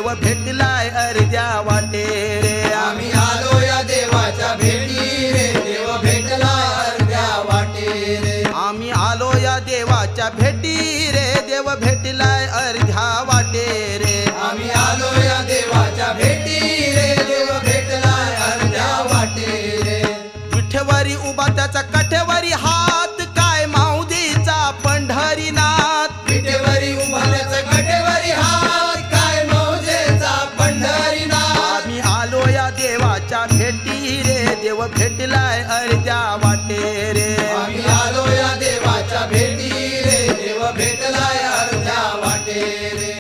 देव भेटलाय अर्ध्या वाटे रे। आम्ही आलो या देवाच्या भेटी रे, देव भेटलाय अर्ध्या वाटे रे। आम्ही आलो या देवाच्या भेटी रे, देव भेटलाय अर्ध्या वाटे रे। आम्ही आलो या देवाच्या भेटी रे, देव भेटलाय अर्ध्या वाटे रे। विठेवरी उभा त्याचा कठेवरी हात, काय माऊलीचा पंढरीनाथ। विठेवरी उभा त्याचा कठेवरी हात, काय मौजेचा पंढरीनाथ। आम्ही आलो या देवाच्या भेटी रे, देव भेटलाय अर्ध्या वाटे रे।